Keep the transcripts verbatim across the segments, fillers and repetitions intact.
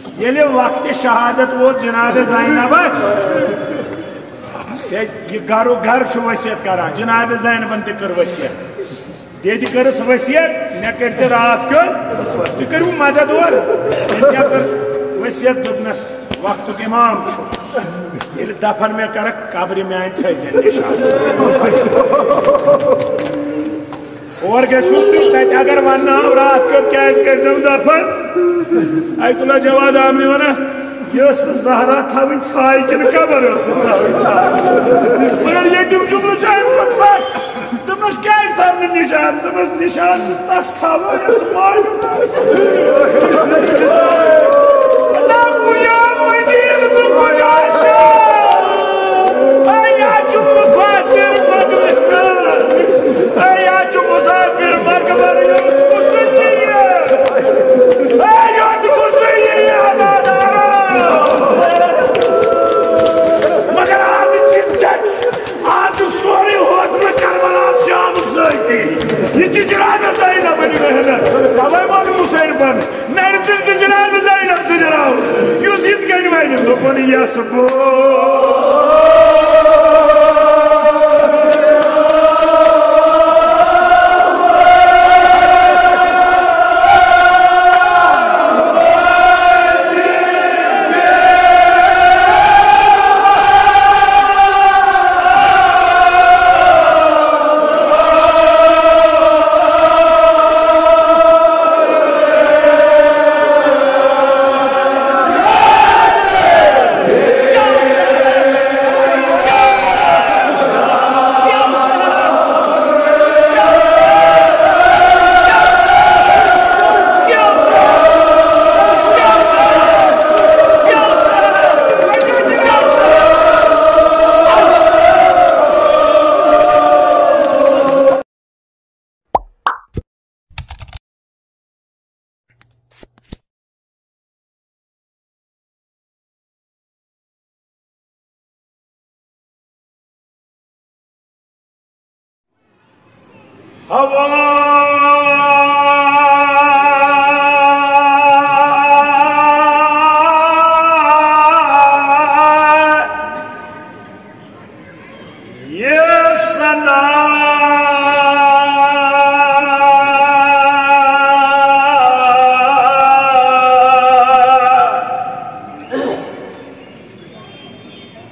ییٚلہِ وقتِ شہادت ووت جناب زینبس، تِکیازِ یہِ گرُک گرٕ چھُ وصیت کران، جناب زینبن تہِ کٔر وصیت۔ دِتۍ کٔرٕس وصیت، مےٚ کٔرۍ زِ راتھ کیُتھ، تُہۍ کٔرِو مدد اورٕ۔ أمۍ کیٛاہ کٔر وصیت؟ دوٚپنس، وقتُک امام چھُ، ییٚلہِ دفن مےٚ کرکھ، قبرِ میانہِ تھٲیزٮ۪ن نشان۔ اور گژھِو تُہۍ، تتہِ اگر وننہٕ آو راتھ کیُتھ کیٛازِ کٔرۍ زٮ۪و دفن؟ آیت اللہ جواد آمنی ونان، یہِ ٲس زہرا تھاوٕنۍ ژھاے کِنہٕ قبر ٲسٕس تھاوٕنۍ ژھاے؟ مگر ییٚتیُک جملہٕ چھُ اَمہِ کھۄتہٕ سخ۔ دوٚپمَس، "کیٛازِ تھاو نہٕ نِشان؟" دوٚپمَس، "نِشان چھُ تَس تھاوان، یۄس مالیُن آسہِ۔" نہ بُنیاد مٔدیٖنہٕ تہٕ مُجاشا۔ اے، یہِ چھُ مُسافِر مَگرَس تہٕ۔ اے، یہِ چھُ مُسافِر مَگرَس، یوٚت کُسُے یِیہِ۔ اے، یوٚت کُسُے یِیہِ، عزادارو۔ مگر آز چھِ دَچھ۔ آز چھُ سورُے حوصلہٕ کربلا شام سۭتی۔ یہِ چھِ جناب زینب بنی محنت۔ توے ووٚن حسین بن، نرِ تٔمۍ سٕنٛز جناب زینب سۭتۍ راو۔ یُس یِتھ کٔنۍ وَنہِ، دوٚپُن، یَس بہٕ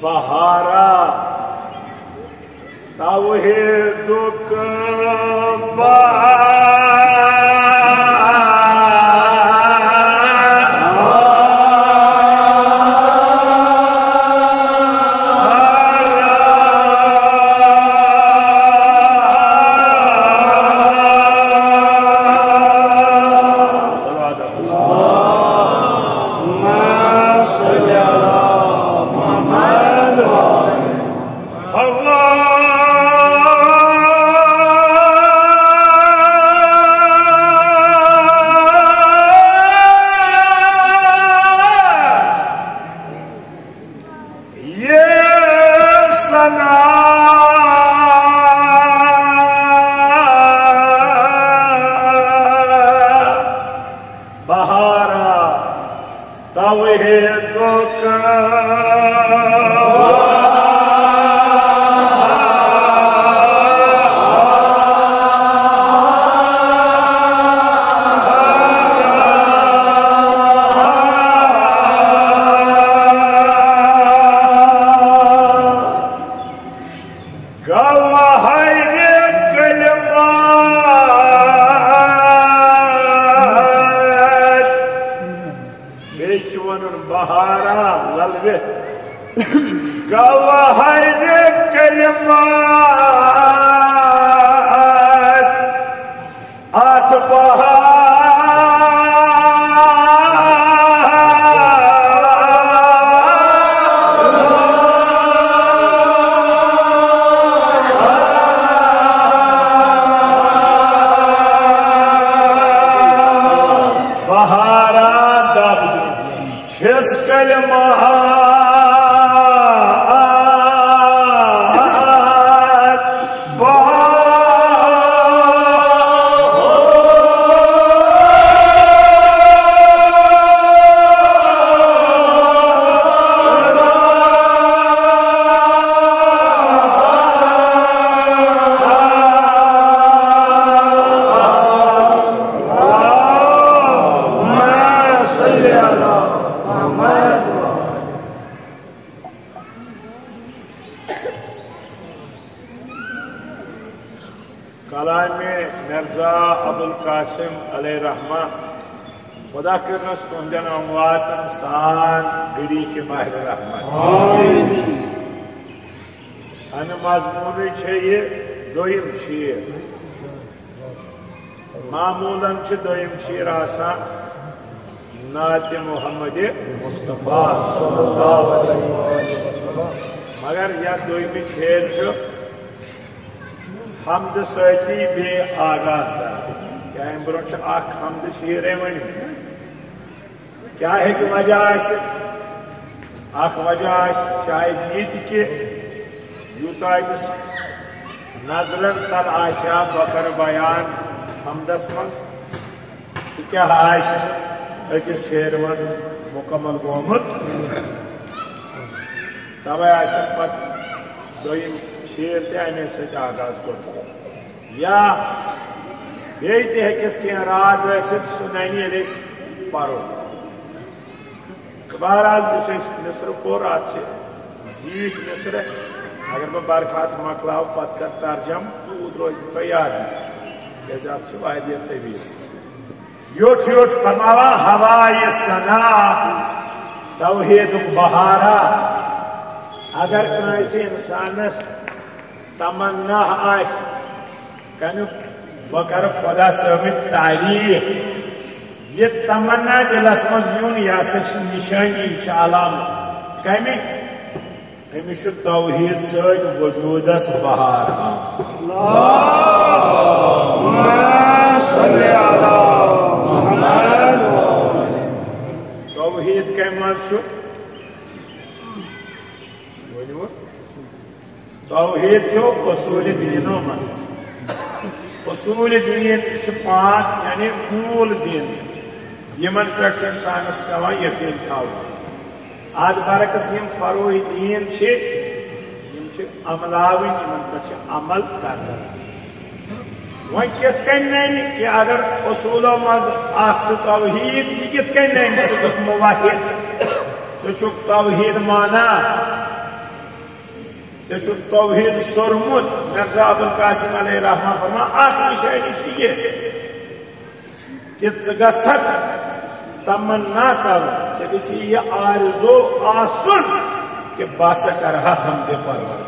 بہارا توحیدُک بہارا۔ بہارا توحیدُک۔ گواہرِ کلمات۔ بیٚیہِ چھُ وَنُن بہارا للوِتھ۔ گواہرِ کلمات۔ اتھ بہار۔ بہارا دب چھس کلمہ۔ صل علی محمد۔ کلام مرزا ابوالقاسم علیہ رحمہ، خدا کٔرنَس تُہنٛدٮ۪ن امواتن سان گٔری کے ماہر رحمت۔ آمین۔ اَمہِ مضموٗنٕچ چھےٚ یہِ دوٚیِم شیٖر۔ معموٗلاً چھِ دوٚیِم شیٖر آسان نعتِ محمد مصطفیٰ صلی اللہ علیہ وسلم، مگر یَتھ دوٚیمہِ شیٖر چھُ حمدٕ سۭتی بیٚیہِ آغاز کران۔ کیٛاہ اَمہِ برٛونٛہہ چھُ اکھ حمدٕ شیٖرے ؤنِتھ؟ کیٛاہ ہیٚکہِ وجہ ٲسِتھ؟ اکھ وجہ آسہِ شاید یہِ تہِ کہِ یوٗتاہ أمِس نظرن تل آسہِ ہا بکر بیان حمدس منٛز، سُہ کیٛاہ آسہِ أکِس شعرِ منٛز مُکمل گوٚمُت۔ توے آسن پتہٕ دوٚیِم شعر تہِ اَمے سۭتۍ آغاز کوٚرمُت۔ یا بیٚیہِ تہِ ہیٚکٮ۪س کینٛہہ راز ٲسِتھ، سُہ نَنہِ ییٚلہِ أسۍ پَرو۔ تہٕ بہرحال، یُس اَسہِ مصرٕ پوٚر، اَتھ چھِ زیٖٹھۍ مصرٕ۔ اگر بہٕ برخاست مۄکلاو، پَتہٕ کَرٕ ترجم، تیوٗت روزِ نہٕ تۄہہِ یاد، کیٛازِ اَتھ چھِ واریاہ طویل۔ یوٚٹھ یوٚٹھ فرماوان ہوایہِ ثنا توحیدُک بہارا۔ اگر کٲنٛسہِ اِنسانَس تمنا آسہِ کَمیُک، بہٕ کَرٕ خۄدا صٲبٕنۍ تعریٖف، یہِ تمنا دِلَس منٛز یُن، یہِ ہسا چھِ نِشٲنی، یہِ چھِ علامت۔ کَمِچ؟ أمِس چھُ توحیٖد سۭتۍ وجوٗدس بہار آمُت۔ اللہُمَّ صَلِّ عَلَى مُحَمَّدٍ۔ توحیٖد کَمہِ منٛز چھُ؟ ؤنِو۔ توحیٖد چھُ اصوٗلِ دیٖنو منٛز۔ اصوٗلِ دیٖن چھِ پانٛژھ، یعنی موٗل دیٖن، یِمن پٮ۪ٹھ چھُ اِنسانَس پٮ۪وان یقیٖن تھاوُن۔ اَتھ برعکس یِم فروعِ دیٖن چھِ، یِم چھِ عملاوٕنۍ، یِمن پٮ۪ٹھ چھِ عمل کرُن۔ وۄنۍ کِتھ کٔنۍ نَنہِ کہِ اگر اصوٗلو منٛز اکھ چھُ توحیٖد، یہِ کِتھ کٔنۍ نَنہِ؟ ژٕ چھُکھ موحد، ژٕ چھُکھ توحیٖد مانان، ژےٚ چھُکھ توحیٖد سوٚرمُت۔ مرزا ابوالقاسم علیہ رحمہ فرمان، اکھ نِشٲنی چھِ یہِ، کہِ ژٕ گژھکھ تمنا کرُن، ژےٚ گژھی یہِ آرزو آسُن کہِ بہٕ ہسا کرٕ ہا حمدِ پروردگار۔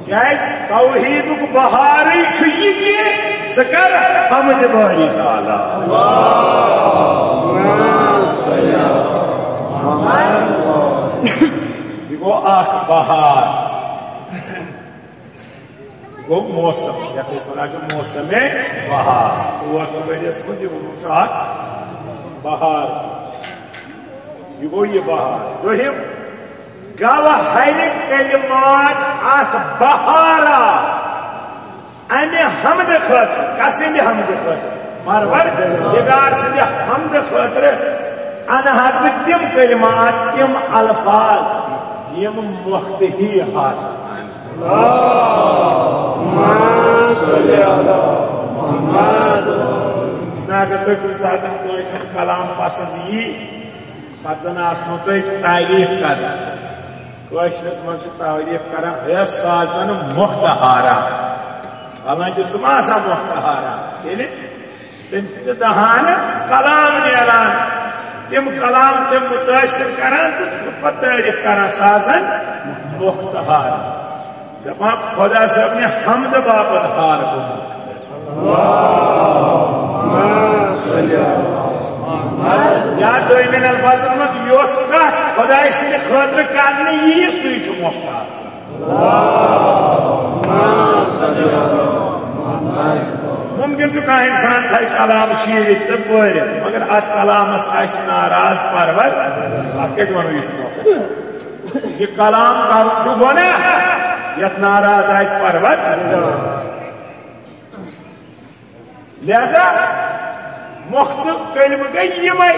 کیازِ توحیٖدُک بہارٕے چھُ یہِ کہِ ژٕ کر حمدِ باری تعالیٰ۔ یہِ گوٚو اکھ بہار۔ گوٚو موسم، یَتھ أسۍ وَنان چھِ موسمِ بہار۔ ژور چھِ ؤریَس منٛز، یہِ ووٚنمُت چھُ اکھ بہار۔ یہِ گوٚو یہِ بہار۔ دوٚیِم، گوہرِ کلمات اَتھ بہارا، اَمہِ حمدٕ خٲطرٕ، کَسٕنٛدِ حمدٕ خٲطرٕ؟ پروردگار سٕنٛدِ حمدٕ خٲطرٕ اَنہٕ ہا بہٕ تِم کلمات، تِم الفاظ، یِم مۄختہٕ ہی آسہٕ ہن۔ اللہُمَّ صَلِّ عَلَى مُحَمَّدٍ۔ نہ اگر تۄہہِ کُنہِ ساتہٕ کٲنٛسہِ ہُنٛد کلام پسنٛد یی، پتہٕ زن آسنو تۄہہِ تعریٖف کران۔ کٲشرِس منٛز چھِ تعریٖف کران، ہے سُہ آسہِ زن مۄختہٕ ہارا۔ حالانکہِ سُہ ما آسان مۄختہٕ ہارا۔ ییٚلہِ تٔمۍ سٕنٛدِ دہانہٕ کلام نیران، تِم کلام چھِ مُتٲثِر کران تہٕ ژٕ چھُکھ پتہٕ تعریٖف کران، سُہ آسان مۄختہٕ ہارا۔ دپان خۄدا صٲب نہِ حمدٕ باپتھ ہار گوٚمُت۔ یا دوٚیمٮ۪ن الفاظن منٛز، یۄس کتھ خۄداے سٕنٛدِ خٲطرٕ کرنہٕ یِیہِ، سُے چھُ مۄختہٕ ہار۔ ممکن چھُ کانٛہہ انسان تھایہِ کلام شیٖرِتھ تہٕ پٲرِتھ، مگر اتھ کلامس آسہِ ناراض پرور، اتھ کتہِ ونو یہِ چھُ مۄختہٕ؟ یہِ کلام کرُن چھُ گۄناہ، یتھ ناراض آسہِ پرور۔ لہذا مۄختہٕ کلمہٕ گٔے یِمے،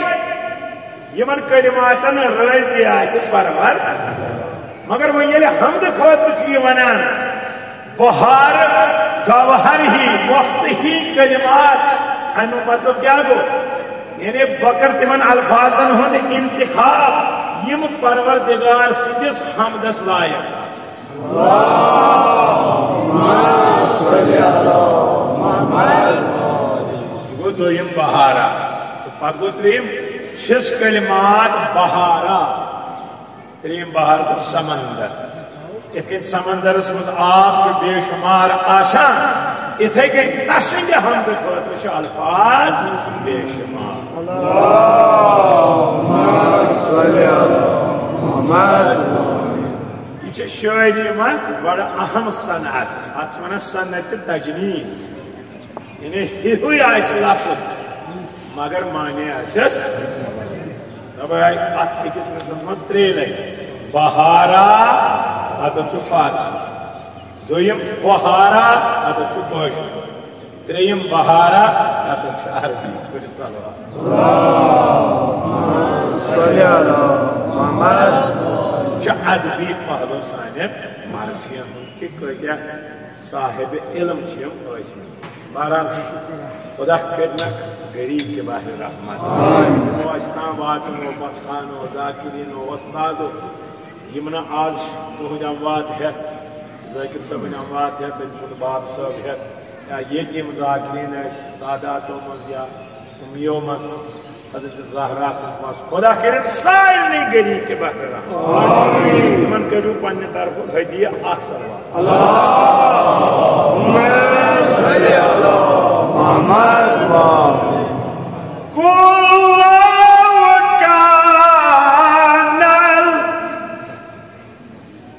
یِمن کلماتن رٲضی آسہِ پرور۔ مگر وۄنۍ ییٚلہِ حمدٕ خٲطرٕ چھُ یہِ ونان، بہار گوہر ہی وقت ہی کلمات۔ اَمیُک مطلب کیٛاہ گوٚو؟ یعنی بہٕ کَرٕ تِمن الفاظن ہُنٛد انتخاب، یِم پروردگار سٕنٛدِس حمدس لایق آسن۔ یہِ گوٚو دوٚیِم بہارا۔ تہٕ پتہٕ گوٚو ترٛیٚیِم، چھِس کلمات بہارا۔ ترٛیٚیِم بہار گوٚو سمندر۔ یِتھ کٔنۍ سمندرس منٛز آب چھُ بے شمار آسان، یِتھے کٔنۍ تسٕنٛدِ حمدٕ خٲطرٕ چھِ الفاظ بے شمار۔ یہِ چھِ شٲعری منٛز بڑٕ اہم صنعت، اتھ چھِ ونان صنعت تجنیس۔ یعنی ہیوٗے آسہِ لفظ، مگر معنی آسٮ۪س۔ دَپان اتھ أکِس مِثالس منٛز ترٛیٚیہِ لٹہِ۔ بہارا، اتھ چھُ فارسی۔ دوٚیِم بہارا، اتھ چھُ کٲشُر۔ ترٛیٚیِم بہارا، اتھ چھُ عربی۔ کٔرِو صلوات۔ صلی علی محمد۔ چھُ ادبی پہلو سانٮ۪ن مرثین ہُنٛد کہِ کۭتیاہ صاحب علم چھِ یِم ٲسمٕتۍ۔ بہرحال، خدا کٔرِنَکھ غریٖب کہِ بحر رحمت۔ یِمو اَسہِ تام واتنو، پَژھانو، ذاکرینو، وۄستادو، یِم نہٕ آز تُہٕنٛدۍ اموات ہٮ۪تھ، ذٲکر صٲبٕنۍ اموات ہٮ۪تھ، تٔمۍ سُنٛد باب صٲب ہٮ۪تھ، یا ییٚتہِ یِم ذاکرین ٲسۍ ساداتو منٛز یا اُمیو منٛز، حضرت زہرا سٕنٛدۍ پاس۔ خدا کٔرِن سارنٕے غریٖب کہِ بحر رحمت۔ آمین۔ تِمن کٔرِو پننہِ طرفہٕ ہدیہ اکھ صلوات۔ اللہم صل علی محمد۔ کل کان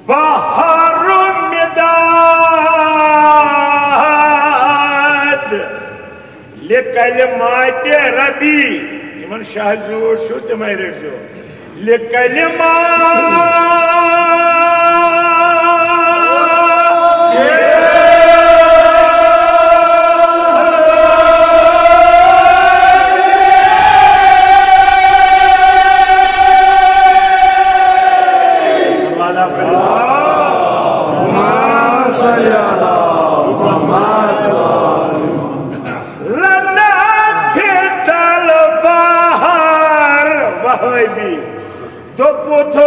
البحر مداد لکلمات ربی۔ یِمن شاہ زیوٗٹھ چھُو، تِمے رٔٹزیو۔ لکلمات۔ لنفد البحر، وہابی دوٚپُتھ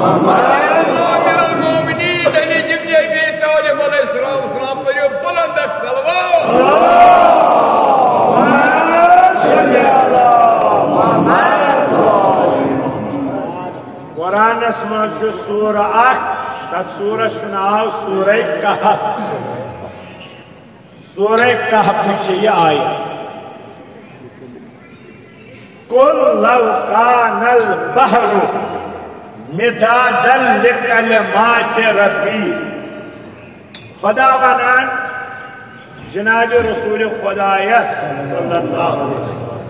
امیر المومنین علی ابن ابی طالب علیہ السلام، السلام پٔرِو بلند اکھ صلوات۔ قرآنس منٛز چھُ سورہ اکھ، تتھ سورس چھُ ناو سورہ کہف۔ سورہ کہف چھِ یہِ آیت۔ قل لو کان البحر مدادا لکلمات ربی۔ خدا ونان جناب رسول خدایس صلی اللہ علیہ وسلم۔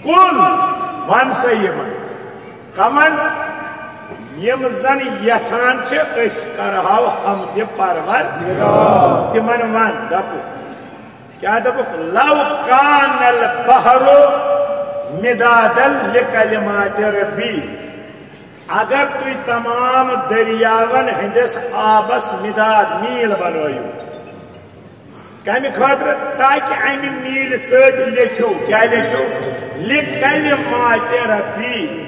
قل، ون سا یِمن، کمن، یِم زن یژھان چھِ أسۍ کرہو حمدِ پروردگار، تِمن ون، دپُکھ، کیٛاہ دپُکھ؟ لو کان البحر مدادا لکلمات ربی، اگر تُہۍ تمام دٔریاون ہٕنٛدِس آبس مداد، میٖل بنٲیِو، کمہِ خٲطرٕ؟ تاکہ امہِ میٖلہِ سۭتۍ لیکھِو، کیٛاہ لیکھِو؟ لکلمات ربی،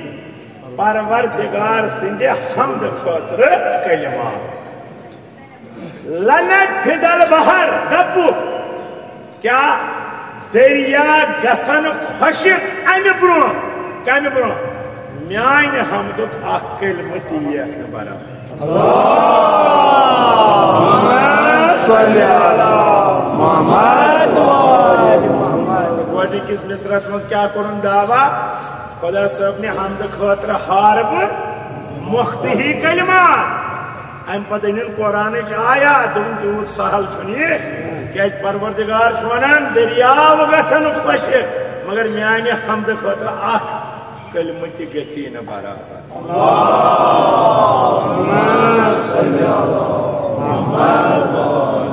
پروردگار سٕنٛدِ حمدٕ خٲطرٕ کلمات۔ لنفد البحر، دپُکھ، کیٛاہ دریا گژھن خۄشک امہِ برونٛہہ؟ کمہِ برونٛہہ؟ میانہِ حمدُک اکھ کلمہٕ تہِ یِیَکھ نہٕ برابر۔ اللہم صل علی محمد و آل محمد۔ گۄڈٕنِکِس مصرعس منٛز کیٛاہ کوٚرُن دعویٰ؟ خدا صٲبنہِ حمدٕ خٲطرٕ ہارٕ بہٕ مۄختہٕ ہی کلمات۔ امہِ پتہٕ أنِن قرآنٕچ آیات، دوٚپُن، تیوٗت سہل چھُنہٕ یہِ، کیٛازِ پروردگار چھُ ونان، دٔریاو گژھن خۄشک، مگر میانہِ حمدٕ خٲطرٕ اکھ کلمہٕ تہِ گژھی نہٕ برابر۔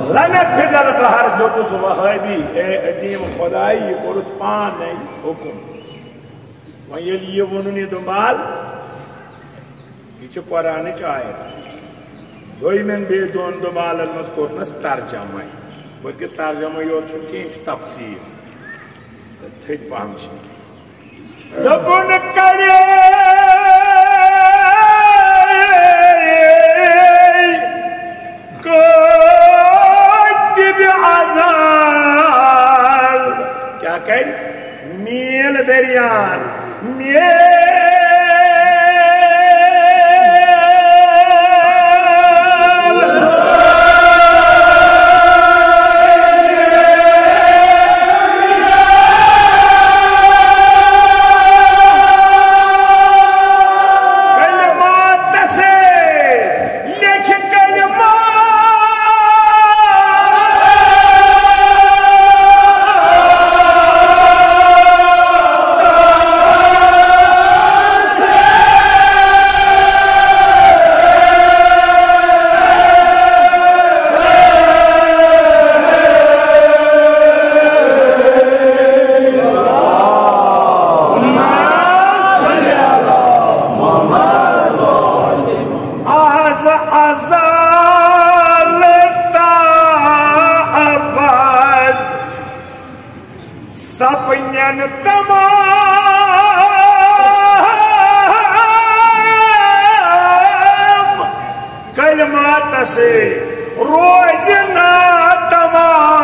لنہ فضل بحر دوٚپُس وہابی، اے عظیم خداے، یہِ کوٚرُتھ پانے حکم۔ وۄنۍ ییٚلہِ یہِ ووٚنُن یہِ دُمبال، یہِ چھِ قرآنٕچ آیت۔ دوٚیمٮ۪ن بیٚیہِ دۄن دُمبالن منٛز کوٚرنس ترجمے، بلکہِ ترجمے یوت چھُنہٕ کینٛہہ، یہِ چھُ تفسیٖر۔ تہٕ تھٔدۍ پہم چھِ۔ دوٚپُن کرے کٲتِبِ ازل۔ کیٛاہ کرِ؟ میٖل دٔریان۔ میٖل۔ کلماتسے لیکھِ کلمات۔ از ازل تا ابد سپنن تمام کلماتس روزِ نا تمام۔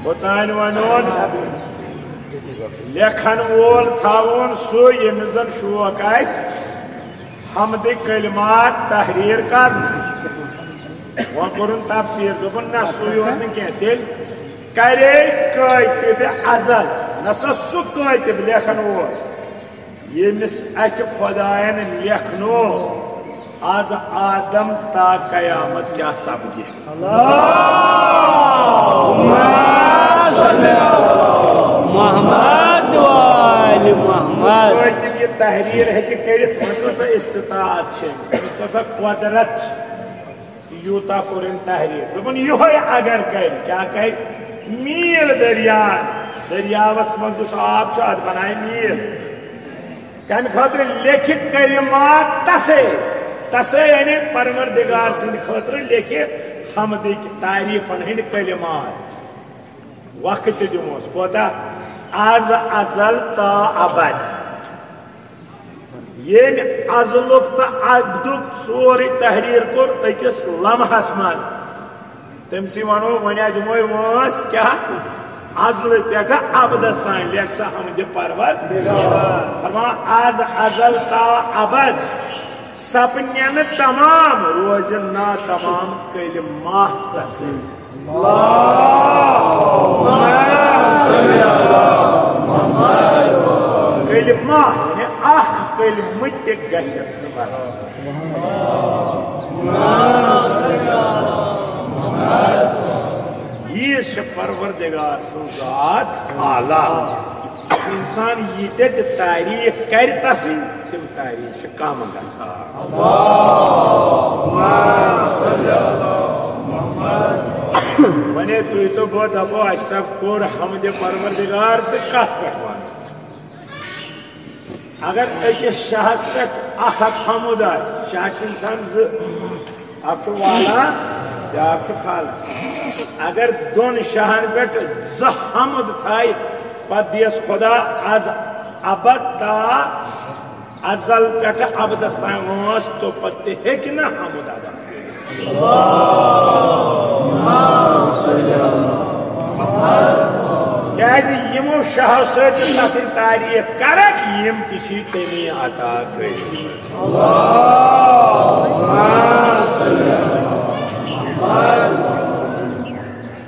اوٚتانۍ وَنون، لیکھن وول تھاوون سُے ییٚمِس زن شوق آسہِ حمدٕکۍ کلمات تحریر کرنُک۔ وۄنۍ کوٚرُن تفسیٖر، دوٚپُن نہ، سُے یوت نہٕ کینٛہہ، تیٚلہِ کرے کٲتِبِ ازل، نہ سا سُہ کٲتِب لیکھن وول ییٚمِس اَتھِ خۄدایَن لیکھنو، از آدم تا قیامت کیٛاہ سپدِ۔ اللہم صل علی محمد و آل محمد۔ یُس کٲتِب یہِ تحریر ہیٚکہِ کٔرِتھ، وۄنۍ کۭژاہ استطاعت چھِ أمِس، أمِس کۭژاہ قۄدرت چھِ۔ یوٗتاہ کوٚر أمۍ تحریر۔ دوٚپُن، یِہوٚے اگر کرِ، کیٛاہ کرِ؟ میٖل دٔریاو۔ دٔریاوَس منٛز یُس آب چھُ، اَتھ بَنایہِ میٖل۔ کَمہِ خٲطرٕ؟ لیکھِ کلمات تَسے، تَسے یعنی پروردگار سٕنٛدِ خٲطرٕ لیکھِ حمدٕکۍ، تعریٖفَن ہٕنٛدۍ کلمات۔ وقت تہِ دِموس۔ کوتاہ؟ از ازل تا ابد۔ ییٚمۍ ازلُک تہٕ ابدُک سورُے تحریر کوٚر أکِس لمحس منٛز، تٔمۍ سٕے ونو، وۄنۍ دِمو وٲنٛس کیٛاہ؟ ازلہٕ پٮ۪ٹھٕ ابدس تام لیکھ سا حمدِ پروردگار۔ فرمان، از ازل تا ابد سپنن تمام، روزن نا تمام کلمہ تسٕے۔ کلمہ، یعنی اکھ کلمہٕ تہِ گژھٮ۪س نہٕ برابر۔ ییٖژ چھِ پروردگار سٕنٛز ذات اعلیٰ۔ انسان ییٖتیٛاہ تہِ تعریٖف کرِ تسٕنٛدۍ، تِم تعریٖف چھِ کم گژھان۔ ونے تُہۍ تہٕ بہٕ دپو، اسہِ سا کوٚر حمدِ پروردگار تہٕ کتھ پٮ۪ٹھ ونو؟ اگر أکِس شاہس پٮ۪ٹھ اکھ اکھ حمد آسہِ، شاہ چھُ انسان زٕ، اکھ چھُ والان، بیٛاکھ چھُ کھالان۔ اگر دۄن شاہن پٮ۪ٹھ زٕ حمد تھایہِ، پتہٕ دِیس خدا از ابد تا ازل پٮ۪ٹھٕ ابدس تام وٲنٛس، توٚپتہٕ تہِ ہیٚکہِ نہٕ حمد ادا کٔرِتھ۔ کیازِ یِمو شاہو سۭتۍ تسٕنٛدۍ تعریف کرکھ، یِم تہِ چھِ تٔمی عطا کٔرمٕتۍ۔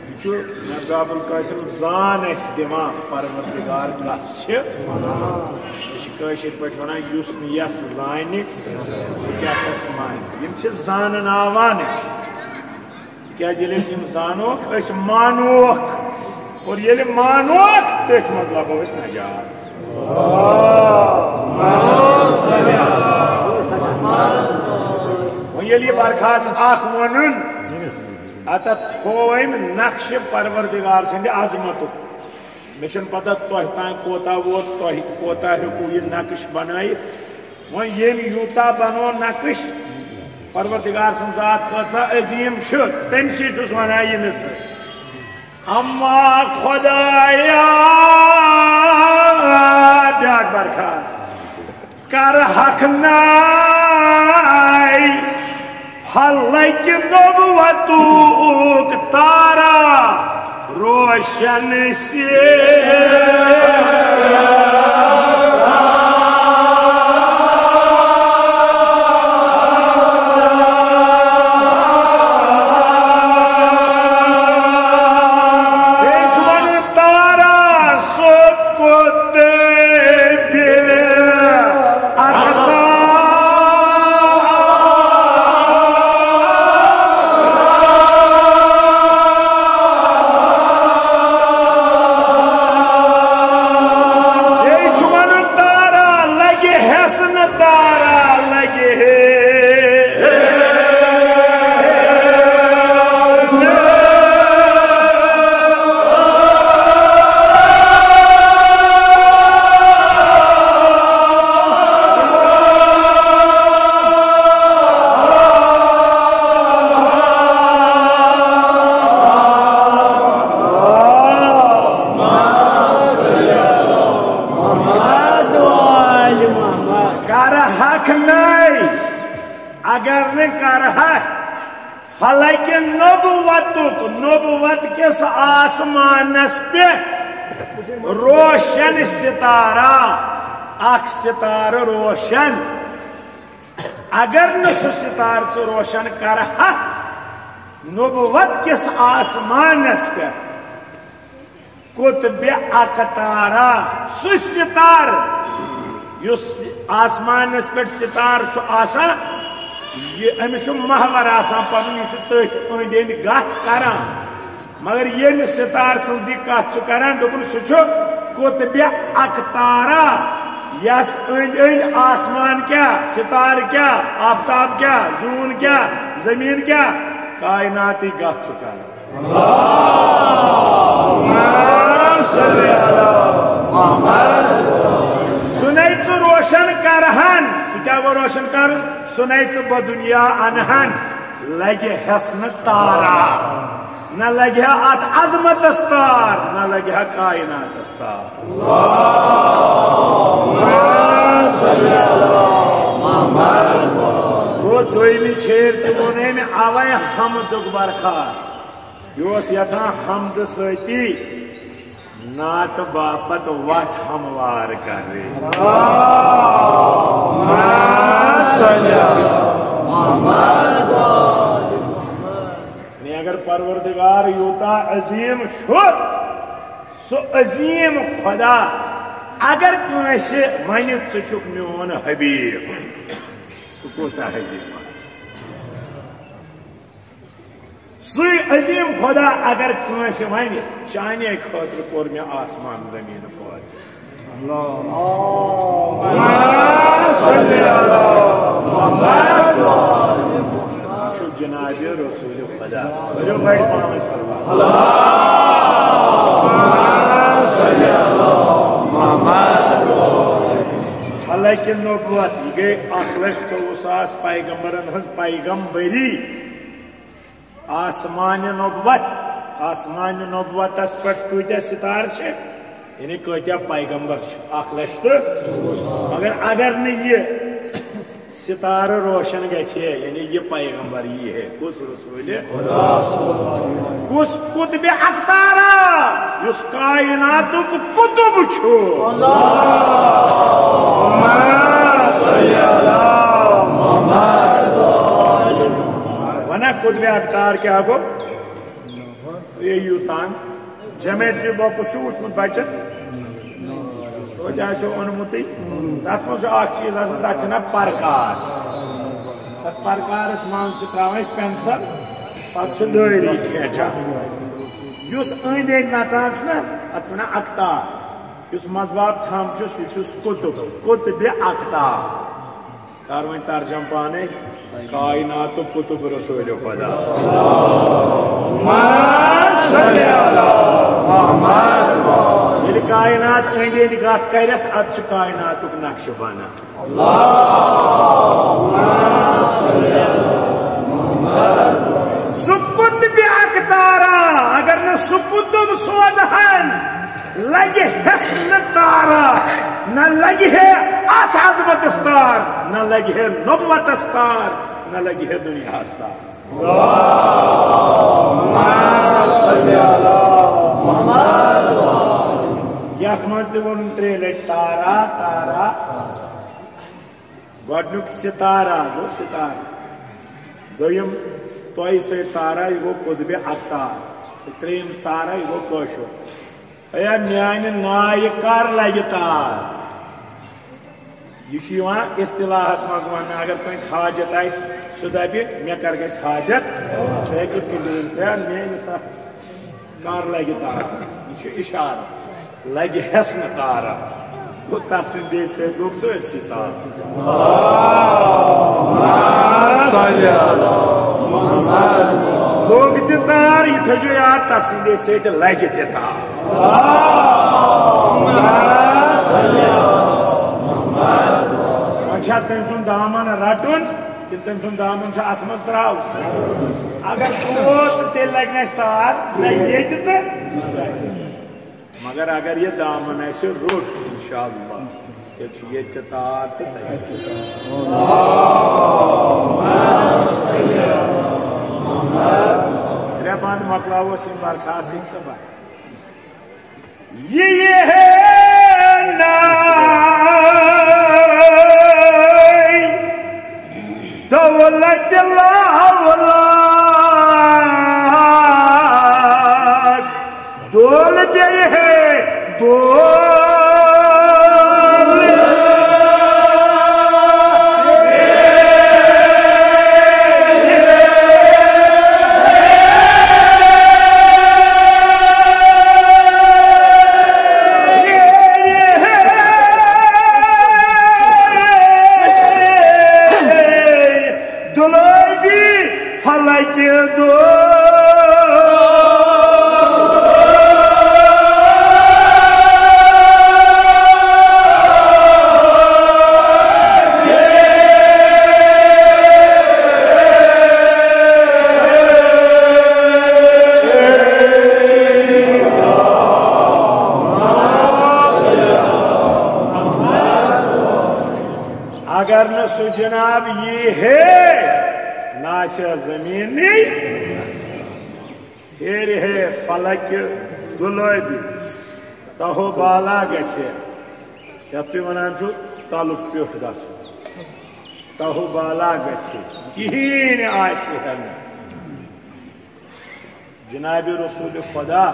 یہِ چھُ مرزا ابوالقاسم زان اَسہِ دِوان، پروردگار کس چھِ۔ یہِ چھِ کٲشِر پٲٹھۍ وَنان، یُس نہٕ یَس زانہِ، سُہ کیٛاہ کَس مانہِ۔ یِم چھِ زانناوان أسۍ۔ تِکیٛازِ ییٚلہِ أسۍ یِم زانوکھ، أسۍ مانوکھ۔ اور ییٚلہِ مانوکھ، تٔتھۍ منٛز لَبو أسۍ نجات۔ وۄنۍ ییٚلہِ یہِ برخاست اکھ ووٚنُن، اَتَتھ ہوو أمۍ نقشہِ پروردگار سٕنٛدِ عظمتُک۔ مےٚ چھَنہٕ پتہ تۄہہِ تام کوتاہ ووت، تۄہہِ کوتاہ ہیوٚکوُ یہِ نقش بنٲیِتھ۔ وۄنۍ ییٚمۍ یوٗتاہ بنوو نقش، پروردگار سٕنٛز ذات کۭژاہ عظیٖم چھِ، تٔمۍ سٕے چھُس وَنان یہِ نہٕ ژٕ۔ اما خدایا، بیٛاکھ برخاست۔ کر حق ناے فلک نبوتک تارا روشن سے۔ بیٚیہِ چھُ وَنُن تارا سُہ قطب اقطار۔ بیٚیہِ چھُ وَنُن تارا لگہِ ہٮ۪س نہٕ تارا لگہِ ہے۔ کرہکھ نَے، اگر نہٕ کرہکھ، فلکہِ نبوتُک، نبوت کِس آسمانس پٮ۪ٹھ روشن ستارہ، اکھ ستارٕ روشن۔ اگر نہٕ سُہ ستارٕ ژٕ روشن کرہکھ نبوت کِس آسمانس پٮ۪ٹھ، قطب اقطارا، سُہ ستارٕ یُس آسمانس پٮ۪ٹھ ستارٕ چھُ آسان، یہِ، أمِس چھُ محور آسان پنُن، یہِ چھُ تٔتھۍ أنٛدۍ أنٛدۍ گتھ کران۔ مگر ییٚمہِ ستارٕ سٕنٛز یہِ کتھ چھُ کران، دوٚپُن، سُہ چھُ قطب اقطارا، یس أنٛدۍ أنٛدۍ آسمان کیٛاہ، ستارٕ کیٛاہ، آفتاب کیٛاہ، زوٗن کیٛاہ، زمیٖن کیٛاہ، کائناتٕے گتھ چھُ کران۔ سُنے ژٕ روشن کرہن، سُہ کیٛاہ گوٚو روشن کرُن؟ سُنے ژٕ بدُنیا انہن، لگہِ ہٮ۪س نہٕ تارا، نہ لگہِ ہا اتھ عظمتس تار، نہ لگہِ ہا کائناتس تار۔ گوٚو دوٚیمہِ چھیرِ تہِ ووٚن أمۍ اوے حمدُک برخاست۔ یہِ اوس یژھان حمدٕ سۭتی نعتہٕ باپتھ وتھ ہموار کرٕنۍ۔ یعنی اگر پروردگار یوٗتاہ عظیٖم چھُ، سُہ عظیٖم خدا اگر کٲنٛسہِ ونہِ، "ژٕ چھُکھ میون حبیب"، سُہ کوٗتاہ عظیٖم آسہِ؟ سُے عظیٖم خدا اگر کٲنٛسہِ ونہِ، "چانے خٲطرٕ کوٚر مےٚ آسمان زمیٖن پٲدٕ"۔ یہِ چھُ جناب رسول خدا۔ کٔرِو بڑِ پانے سلام۔ حالانکہ نبوت، یہِ گٔے اکھ لچھ ژوٚوُہ ساس پیغمبرن ہٕنٛز پیغمبری۔ آسمانِ نبوت، آسمانِ نبوتس پٮ۪ٹھ کۭتیاہ ستارٕ چھِ؟ یعنی کۭتیاہ پیغمبر چھِ؟ اکھ لچھ تہٕ۔ مگر اگر نہٕ یہِ ستارٕ روشن گژھِ ہے، یعنی یہِ پیغمبر یی ہے۔ کُس رسول؟ کُس قطب اقطارا، یُس کائناتُک قطب چھُ؟ ونا قطب اقطار کیٛاہ گوٚو؟ یہِ یوٗتان۔ جیومیٹری باکس چھُ وٕچھمُت بچن؟ توتہِ آسیو اوٚنمُتٕے۔ تتھ منٛز چھُ اکھ چیٖز آسان، تتھ چھِ ناو پرکار۔ تتھ پرکارس منٛز چھِ تراوان أسۍ پینسل، پتہٕ چھُ دٲیری کھینچان۔ یُس أنٛدۍ أنٛدۍ نژان چھُ نا، اتھ چھِ ونان اقطار۔ یُس منٛزباگ تھم چھُس، یہِ چھُس قطب، قطب اقطار۔ کر وۄنۍ ترجم پانے، کائناتُک قطب رسول خدا۔ ییٚلہِ کائنات أنٛدۍ أنٛدۍ کتھ کرٮ۪س، ادٕ چھُ کائناتُک نقشہٕ بنان۔ سُہ قطب اقطارا، اگر نہٕ سُہ قطب سوزہن، لگہِ ہس نہٕ تارا، نہ لگہِ ہے اتھ عظمتس تار، نہ لگہِ ہے نبوتس تار، نہ لگہِ ہے دنیاہس تار۔ یتھ منٛز تہِ ووٚنُن ترٛیٚیہِ لٹہِ تارا، تارا۔ گۄڈنیُک ستارہ گوٚو ستارہ، دوٚیِم تۄہہِ سۭتۍ تارا، یہِ گوٚو قطبِ اقطار، تہٕ ترٛیٚیِم تارا، یہِ گوٚو کٲشُر۔ ہے میانہِ نایہِ کر لگہِ تار؟ یہِ چھُ یِوان اصطلاحس منٛز وننہٕ، اگر کٲنٛسہِ حاجت آسہِ، سُہ دپہِ، مےٚ کر گژھِ حاجت؟ سُہ ہیٚکہِ تُلِتھ، ہے میٲنِس اتھ کر لگہِ تار؟ یہِ چھُ اشارٕ، لگہِ ہٮ۪س نہٕ تارا۔ گوٚو تس سٕنٛدے سۭتۍ لوٚگ سٲرسٕے تار۔ لوٚگ تہِ تار، یہِ تھٲیزیو یاد، تس سٕنٛدے سۭتۍ لگہِ تہِ تار۔ وۄنۍ چھا تٔمۍ سُنٛد دامن رٹُن کِنہٕ تٔمۍ سُنٛد دامن چھُ اتھ منٛز تراوُن؟ اگر اوس تہٕ تیٚلہِ لگہِ نہٕ اَسہِ تار، نہ ییٚتہِ تہٕ۔ مگر اگر یہِ دامن اَسہِ روٚٹ، انشاءاللہ، تیٚلہِ چھُ ییٚتہِ تہِ تار تہٕ تَتہِ تہِ۔ ترٛےٚ بند مۄکلاووس یِم برخاستٕکۍ تہٕ بس۔ یہِ یی ہے ناے دولت لاولاک، دول بیٚیہِ ہے دول۔ دُلٲبی فلکہِ دو۔ اگر نہٕ سُہ جناب یی ہے، نہ آسہِ ہا زمینٕے، ہیرِ ہے فلکہِ دُلٲبی، تہو بالا گژھِ ہے، یتھ تُہۍ ونان چھِو تلُک پیوٚٹھ گژھُن، تہو بالا گژھِ ہے، کِہیٖنۍ آسہِ ہے نہٕ۔ جناب رسول خدا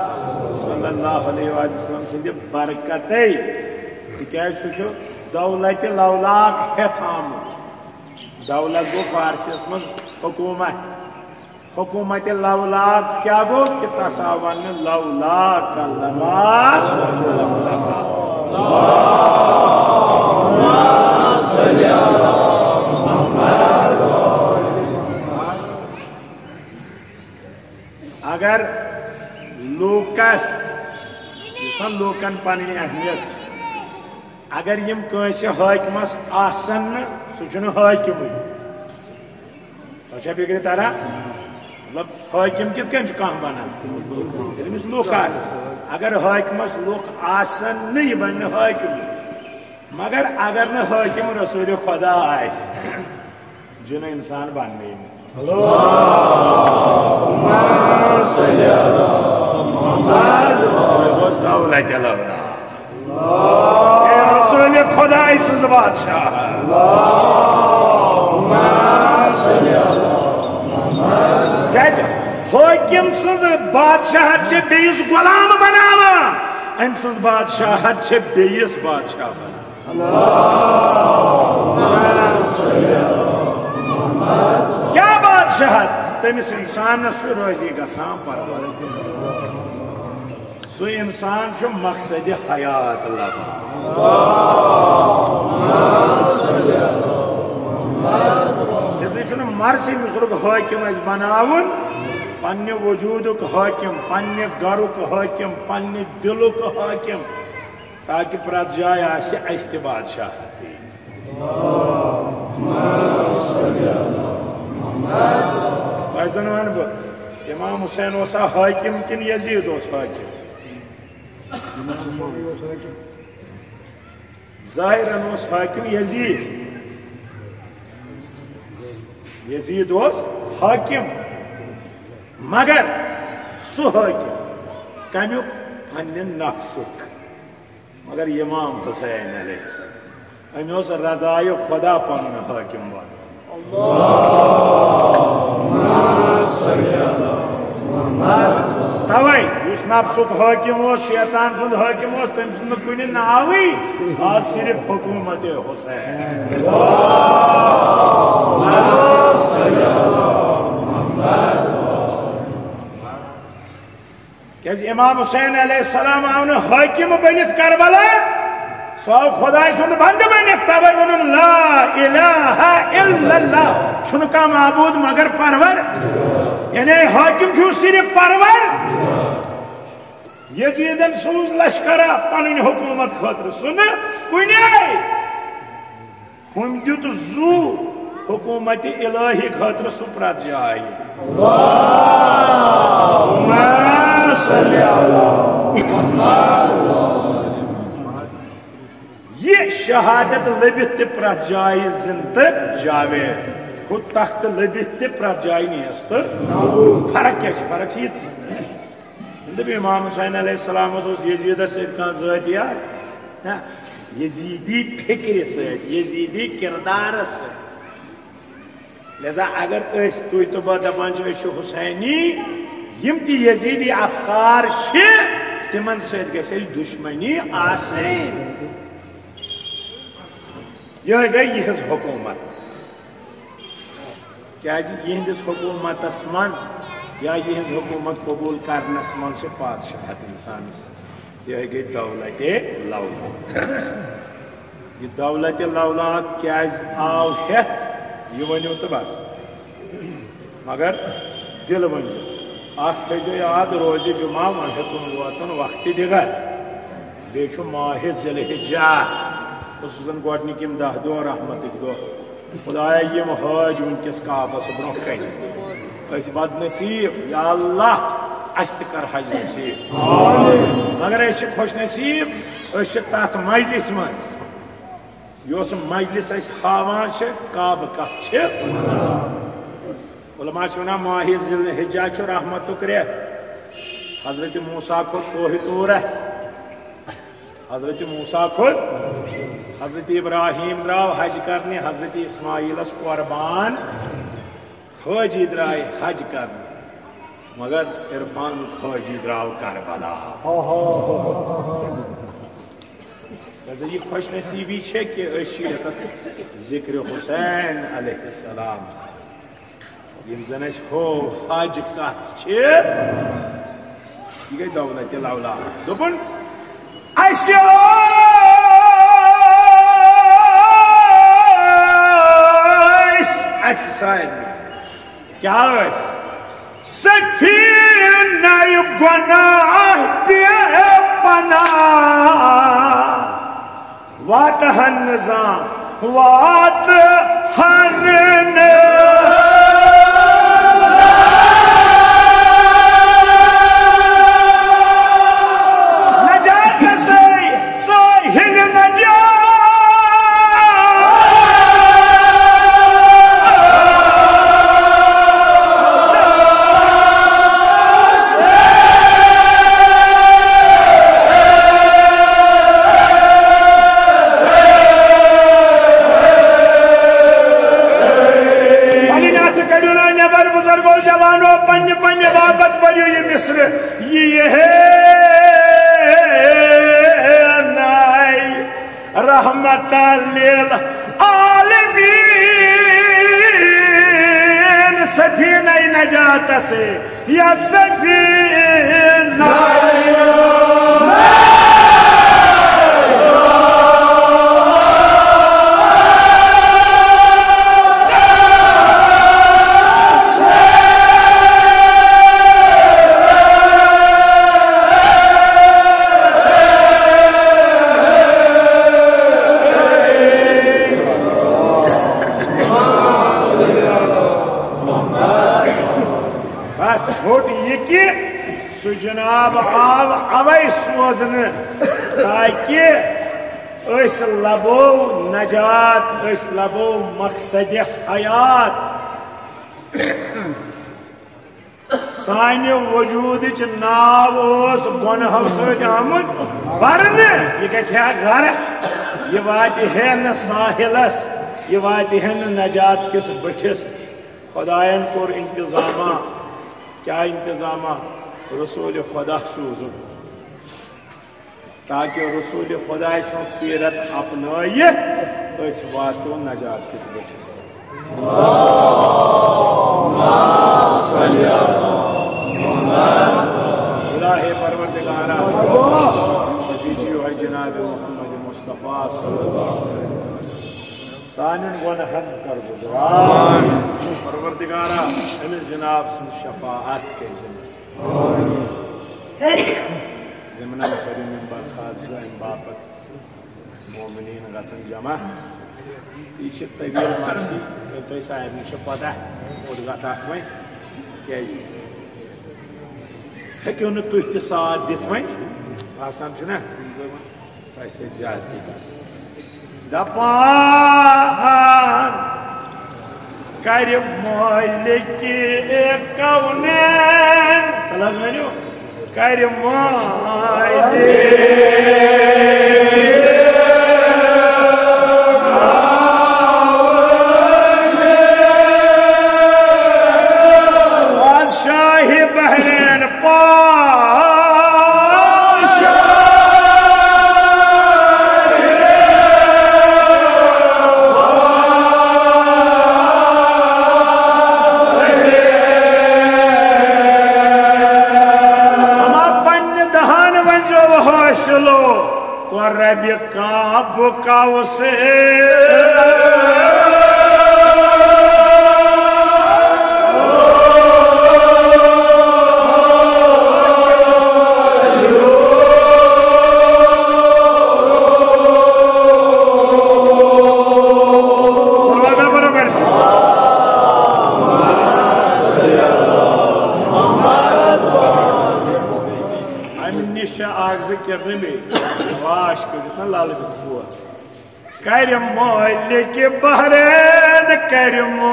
صلی اللہ علیہ وآلہ وسلم سٕنٛدِ برکتے، تِکیٛازِ سُہ چھُ دولت لولاک ہٮ۪تھ آمُت۔ دولت گوٚو فارسیَس منٛز حکومت۔ حکومت لولاک کیٛاہ گوٚو؟ کہِ تَس آو وننہٕ لولاک لما۔ اگر لوٗکس، یُس زن لوٗکن پنٕنۍ اہمیت چھِ، اگر یِم کٲنٛسہِ حٲکمس آسن نہٕ، سُہ چھُنہٕ حٲکمٕے۔ تۄہہِ چھا فِکرِ تران؟ مطلب، حٲکم کِتھ کٔنۍ چھُ کانٛہہ بنان؟ ییٚلہِ أمِس لُکھ آسن۔ اگر حٲکمس لُکھ آسن نہٕ، یہِ بنہِ نہٕ حٲکمٕے۔ مگر اگر نہٕ حٲکم رسول خدا آسہِ، جنہٕ انسان بننے نہٕ۔ اللہم صل علی محمد۔ تۄہہِ گوٚو دولت لبنہٕ۔ اے رسول خداے سٕنٛز بادشاہ۔ اللہم صل علی محمد۔ کیٛازِ؟ حٲکِم سٕنٛز بادشاہت چھِ بیٚیِس غلام بناوان، أمۍ سٕنٛز بادشاہت چھِ بیٚیِس بادشاہ بناوان۔ کیٛاہ بادشاہت؟ تٔمِس اِنسانَس چھُ رٲضی گژھان پروردگار۔ سُہ اِنسان چھُ مقصدِ حیات لبان۔ اِسلیے چھُنہٕ مرضی مصرُک حٲکِم اَسہِ بناوُن، پننہِ وجوٗدُک حٲکِم، پننہِ گرُک حٲکِم، پننہِ دِلُک حٲکِم۔ تاکہِ پرٛٮ۪تھ جایہِ آسہِ اَسہِ تہِ بادشاہت۔ تۄہہِ زَن وَنہٕ بہٕ، امام حسین اوسا حٲکِم کِنہٕ یزید اوس حٲکِم؟ ظٲہِرَن اوس حٲکِم یزید۔ یزید اوس حٲکِم، مگر سُہ حٲکِم کَمیُک؟ پننہِ نفسُک۔ مگر امام حسین علیہ السلام، أمۍ اوس رضایہِ خدا پنُن حٲکِم بنومُت۔ توے یُس نفسُک حٲکِم اوس، شیطان سُنٛد حٲکِم اوس، تٔمۍ سُنٛد نہٕ کُنہِ ناوٕے، آز صرف حکومت حسین۔ کیازِ امام حسین علیہ السلام آو نہٕ حٲکِم بٔنِتھ کربلا، سُہ آو خداے سُنٛد بندٕ بٔنِتھ، توے ووٚنُن لا الہ الا اللہ، چھُنہٕ کانٛہہ معبوٗد مگر پرور، یعنی حٲکِم چھُ صرف پرور۔ یزیدن سوٗز لشکرا پنٕنۍ حکوٗمت خٲطرٕ، سُہ نہٕ کُنے۔ ہُم دیُت زُو حکومت الہی خٲطرٕ سُہ پرٛٮ۪تھ جایہِ۔ اللہم صل علی محمد۔ یہِ شہادت لٔبِتھ تہِ پرٛٮ۪تھ جایہِ زِندٕ جاوید، ہُہ تخت لٔبِتھ تہِ پرٛٮ۪تھ جایہِ نیست۔ فرق کیٛاہ چھِ؟ فرق چھِ یِژٕے۔ دوٚپ، امام حسین علیہ السلام اوس یزیدس سۭتۍ کانٛہہ ذٲتی اکھ؟ نہ، یزیدی فکرِ سۭتۍ، یزیدی کردارس سۭتۍ۔ لہذا اگر أسۍ، تُہۍ تہٕ بہٕ دپان چھِ أسۍ چھِ حسینی، یِم تہِ یزیدی افکار چھِ، تِمن سۭتۍ گژھِ اَسہِ دشمنی آسٕنۍ۔ یِہوٚے گٔے یِہٕنٛز حکوٗمت۔ کیازِ یِہنٛدِس حکوٗمتس منٛز یا یِہنٛز حکوٗمت قبوٗل کرنس منٛز چھِ پادشاہت انسانس۔ یِہوٚے گٔے دولت لولا۔ یہِ دولت لولا کیازِ آو ہٮ۪تھ، یہِ ؤنِو تہٕ بس۔ مگر دِل ؤنۍزیو۔ اکھ تھٲیزیو یاد، روزِ جمعہ وۄنۍ ہیوٚتُن ووتُن وقتِ دِگر۔ بیٚیہِ چھُ ماہِ ذی الحجہ، خصوٗصاً گۄڈٕنِکۍ یِم دَہ دۄہ رحمتٕکۍ دۄہ۔ خدایا، یِم حٲج وٕنکیٚس کعبس برونٛہہ کنہِ، أسۍ بدنصیٖب، یا اللہ، اَسہِ تہِ کر حج نصیٖب۔ مگر أسۍ چھِ خۄش نصیٖب، أسۍ چھِ تَتھ مجلس منٛز، یۄس مجلس اَسہِ ہاوان چھِ، کعبہٕ کتھ چھِ۔ علماء چھِ ونان، ماہِ ذی الحجہ چھُ رحمتُک رٮ۪تھ۔ حضرت موسیٰ کھوٚت کوہِ طورس۔ حضرت موسیٰ کھوٚت، حضرت ابراہیم درٛاو حج کرنہِ، حضرت اسماعیلس قربان۔ حٲجی درٛاے حج کرنہِ، مگر عرفانُک حٲجی درٛاو کربلا۔ لہذا یہِ خۄش نصیٖبی چھےٚ کہِ أسۍ چھِ ییٚتٮ۪تھ ذکرِ حسین علیہ السلام۔ یِم زن اَسہِ ہو حج کتھ چھِ، یہِ گٔے دولت لولا۔ دوٚپُن، اَسہِ ٲسۍ، اَسہِ سارنٕے کیٛاہ ٲسۍ؟ سفینہ گۄناہ بے پناہ۔ واتہٕ ہن نہٕ زانٛہہ، واتہٕ ہن نہٕ۔ نجات سٲے، سٲے ہیٚلہِ نجات۔ پننہِ باپتھ پٔرِو یہِ مصرٕ، یہِ یِہے ناے رحمت للعالمین سفینہ نجاتس، یتھ سفینہ بس ژھوٚٹ یہِ کہِ سُہ جناب آو اوے سوزنہٕ تاکہِ أسۍ لبو نجات، أسۍ لبو مقصد حیات۔ سانہِ وجودٕچ ناو اوس گۄنہو سۭتۍ آمٕژ برنہٕ۔ یہِ گژھِ ہا غرق، یہِ واتہِ ہے نہٕ ساحلس، یہِ واتہِ ہے نہٕ نجات کِس بٔٹھِس۔ خدایَن کوٚر انتظامہ۔ کیٛاہ انتظامہ؟ رسول خدا سوٗزُن۔ تاکہ رسول خدائے سٕنٛز سیرت اپنٲیِتھ أسۍ واتو نجات کِس بٔٹھِس تام۔ الٰہِ پروردگارا، سجی جیو ہے جناب محمد مصطفیٰ صلی اللہ علیہ وسلم۔ سانٮ۪ن گۄنہن کر گُزار۔ پروردگارا، أمِس جناب سٕنٛز شفاعت کٔرۍ زِ أمِس۔ ضمناً کٔرِو ممبر خاص زٕ اَمہِ باپتھ مومنیٖن گژھن جمع۔ یہِ چھِ طویل مرثی، ییٚلہِ تۄہہِ سارنٕے چھِ پتہ، اوٚڑ گتھ اکھ وۄنۍ، کیٛازِ ہیٚکِو نہٕ تُہۍ تہِ ساتھ دِتھ وۄنۍ، آسان چھُنہ؟ تۄہہِ سۭتۍ زیادتی کران۔ دپان، کرِ مٲلِکِ کونین۔ تَلہٕ حظ ؤنِو، کرِ مٲلِکِ بادشاہ بحرین پادشاہ۔ اما پننہِ دہان ؤنزیو حوصلو، کوٚر ربِ کعبُک قوسے۔ صلوات برابر۔ امہِ نِش چھِ اکھ زٕ کِرنہٕ بیٚیہِ۔ واش کٔرِتھ نہ للہٕ بِتھ پور۔ کرِ مٲلِکِ بحرین، کرِ مٲلِکِ۔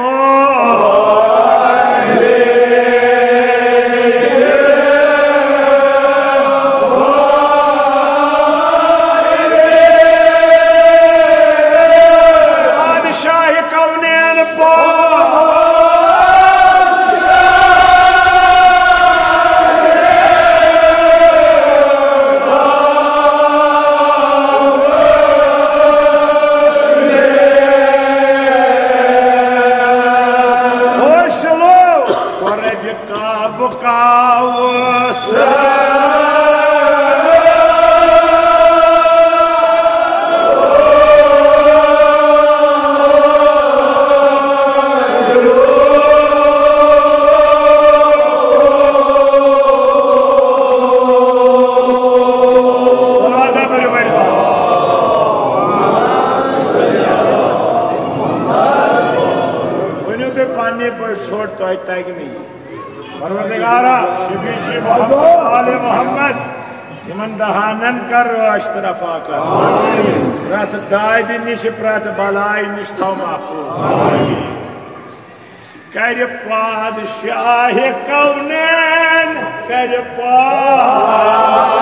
بادشاہ کونین پادشاہ۔ حوصلو، کوٚر ربِ کعبُک قوسے۔ ؤنِو تُہۍ پننہِ پٲٹھۍ ژھوٚٹ، تۄہہِ تَگہِ نہٕ یہِ۔ پروردگارا، شفیع جی محمد، آل محمد، یِمن دہانن کر رٲچھ تہٕ رفاقت۔ پرٛٮ۪تھ دادِ نِش، پرٛٮ۪تھ بلایہِ نِش تھاو محفوظ۔ کرِ پادشاہ کونین، کرِ پادشاہ۔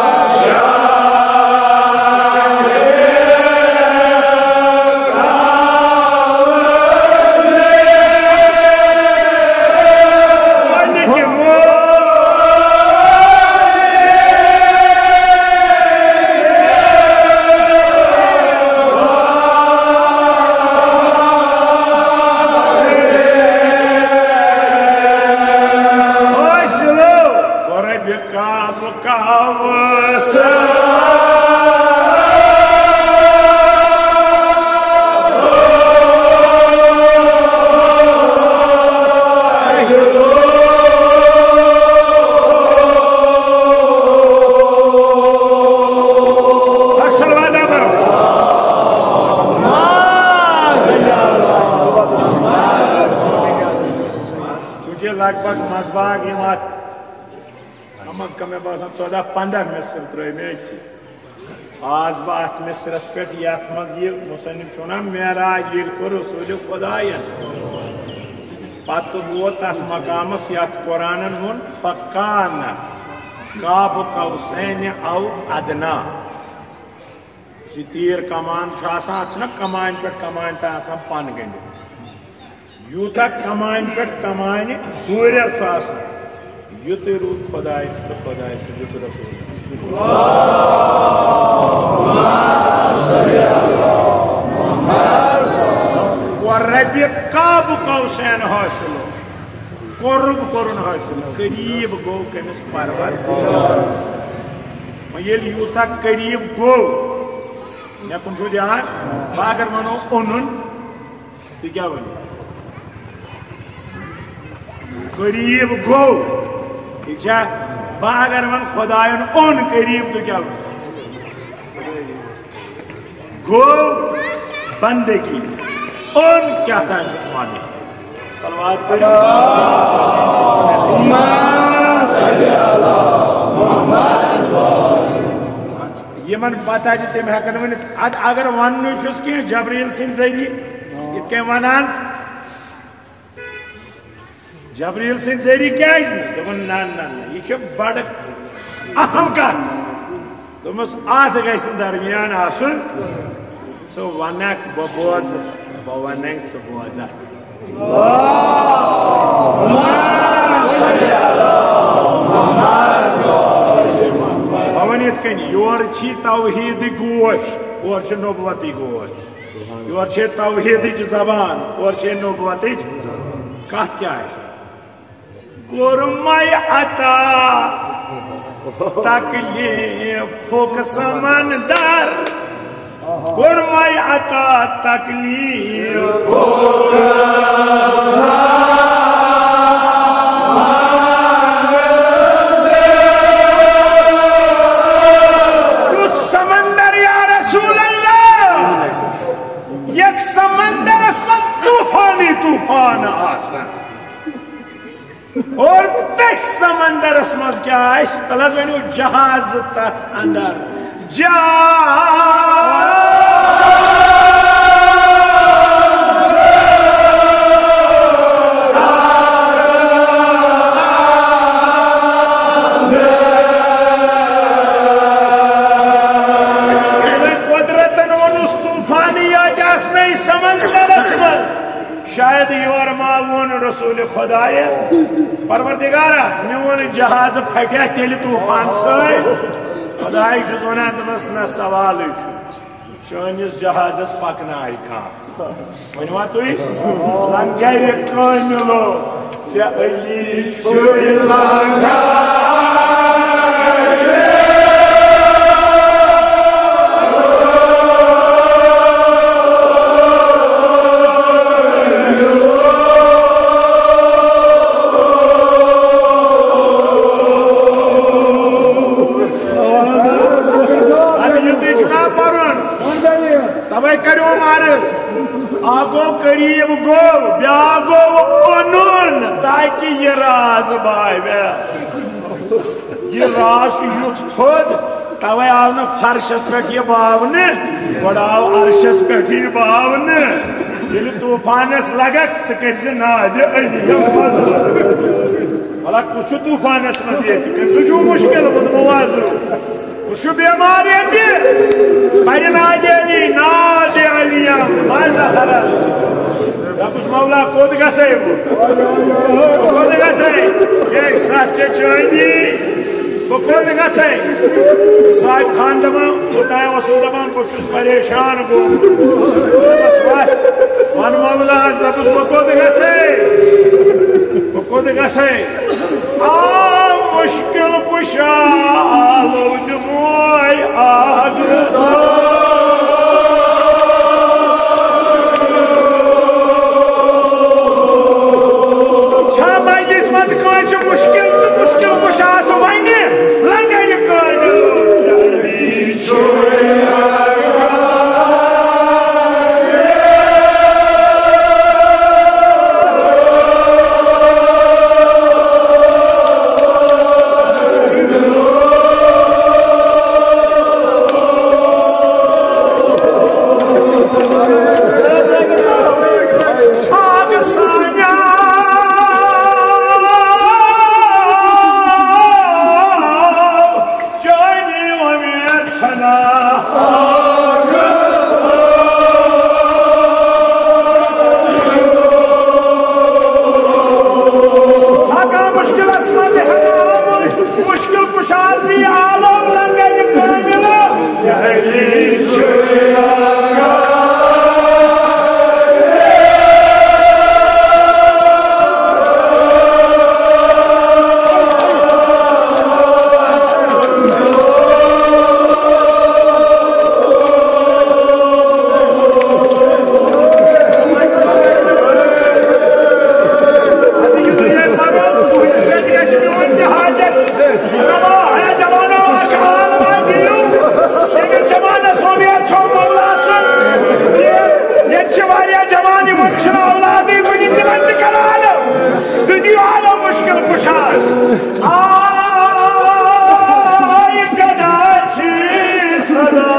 لگ بگ منٛز باگ یِم اَتھ کم از کم مےٚ باسان ژۄداہ پنٛداہ مِصر ترٛٲوۍ مےٚ أتھی۔ آز بہٕ اَتھ مِصرَس پٮ۪ٹھ یَتھ منٛز یہِ مُصنِف چھُ وَنان، معراج ییٚلہِ کوٚر رسوٗلِ خۄدایَن، پَتہٕ ووت تَتھ مقامَس یَتھ قرآنَن ووٚن، فَكَانَ قَابَ قَوْسَيْنِ أَوْ أَدْنَىٰ۔ یہِ تیٖر کمان چھُ آسان، اَتھ چھُنہ کمانہِ پٮ۪ٹھ کمانہِ تام آسان پَن گٔنٛڈِتھ۔ یوٗتاہ کمانہِ پٮ۪ٹھ کمانہِ دوٗرٮ۪ر چھُ آسان، یُتُے روٗد خۄدایَس تہٕ خۄدایہِ سٕنٛدِس رسوٗلَس۔ و ربِ قاب قوسین حٲصِل، قرب کوٚرُن حٲصِل، قریٖب گوٚو کٔمِس؟ پروردگارَس۔ وۄنۍ ییٚلہِ یوٗتاہ قریٖب گوٚو، مےٚ کُن چھُو دھیان، بہٕ اگر وَنو اوٚنُن، تُہۍ کیٛاہ ؤنِو؟ قریٖب گوٚو۔ ٹھیٖک چھا؟ بہٕ اگر وَنہٕ خۄدایَن اوٚن قریٖب، تُہۍ کیٛاہ ؤنِو؟ گوٚو بندگی۔ اوٚن کیٛاہ تام چھُس وَنُن؟ صلوات پٔرِو۔ یِمن پتہ چھِ، تِم ہٮ۪کن ؤنِتھ۔ اَدٕ اگر وَننُے چھُس کینٛہہ جبریٖل سٕنٛدِ ذٔریعہٕ، یِتھ کٔنۍ وَنان، جبریٖل سٕنٛدِ ذٔریعہٕ کیٛازِ نہٕ؟ دوٚپُن، نہ، نہ، نہ، یہِ چھِ بڑٕ اہم کتھ۔ دوٚپمَس، اتھ گژھِ نہٕ درمیان آسُن۔ ژٕ وَنکھ، بہٕ بوزٕ، بہٕ وَنَے، ژٕ بوزکھ۔ بہٕ وَنہٕ یِتھ کٔنۍ، یورٕ چھی توحیٖدٕکۍ گوش، اورٕ چھِ نبوتٕکۍ گوش۔ یورٕ چھے توحیٖدٕچ زبان، اورٕ چھے نبوتٕچ۔ کتھ کیٛاہ آسہِ؟ کوٚرمَے عطا تکلیفُک سمندر، کوٚرمَے عطا تکلیفُک۔ یُتھ سمندر یا رسول اللہ، یتھ سمندرس منٛز طوفانی طوفان آسن۔ اور تٔتھۍ سمندرس منٛز کیٛاہ آسہِ؟ تلہٕ حظ ؤنِو، جہاز تتھ اندر۔ جہاز۔ قدرتن ووٚنُس طوفانی یٲتۍ آسنَے سمندرس منٛز۔ شاید یورٕ ما ووٚن رسول خۄدایہِ، پروردگارا، میون جہاز پھٹیا تیٚلہِ طوفان سۭتۍ؟ خۄداے چھُس ونان، دوٚپمَس، نہ، سوالٕے چھُ، چٲنِس جہازس پکنایہِ کانٛہہ۔ ؤنِو تُہۍ، لنگرِ کٲمِلو، ژےٚ علی چھُے لنگر۔ اَدٕ یُتُے چھُنہ پَرُن؟ تَوَے کَریوم عرض۔ اَکھ گوٚو قریٖب گوٚو، بیٛاکھ گوٚو اوٚنُن، تاکہِ یہِ راز باوِ۔ یہِ راز چھُ یُتھ تھوٚد، تَوَے آو نہٕ فرشَس پٮ۪ٹھ یہِ باونہٕ، گۄڈٕ آو عرشَس پٮ۪ٹھ یہِ باونہٕ۔ ییٚلہِ طوفانَس لَگَکھ، ژٕ کٔرۍ زِ نادِ علی۔ وَلہ، کُس چھُ طوفانَس منٛز ییٚتہِ؟ کٔمۍ سُنٛد چھُ مُشکِل؟ بہٕ دِمو وَزُر۔ کُس چھُ بٮ۪مار ییٚتہِ؟ بَرِ نادِ علی، نادِ علی۔ مَزٕ حَرَم۔ دَپُس، مولا، کوٚت گژھے بہٕ؟ بہٕ کوٚت گژھے؟ ژےٚ سَتھ چھےٚ چٲنی۔ بہٕ کوٚت گژھے؟ صاحب خان دَپان، اوٚتام اوسُس دَپان، بہٕ چھُس پریشان گوٚمُت۔ دوٚپمَس، وَتھ، وَن مولاہَس، دَپُس، بہٕ کوٚت گژھے؟ بہٕ کوٚت گژھے؟ آ، مُشکِل کُشا، آلو دِموے آگہٕ۔ چھا مجلس منٛز کٲنٛسہِ مُشکِل تہٕ مُشکِل کُشا آسہٕ وَنہِ؟ لنگرِ کٲمِل۔ تُہۍ ؤنِو تِمن تہِ کرو آلو، تُہۍ دِیِو آلو مُشکِل کُشاہس۔ آے گدا چھِ صدا۔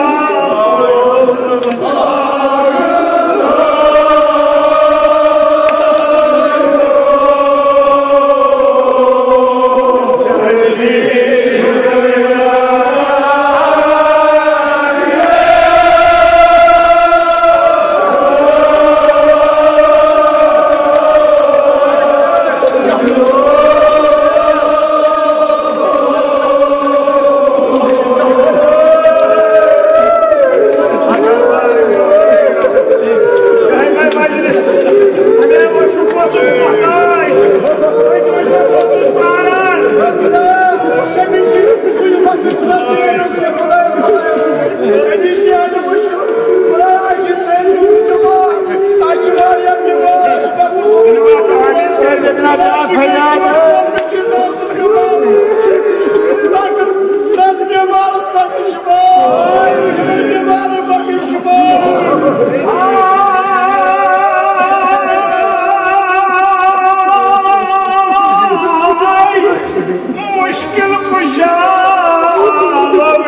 مشکل کشا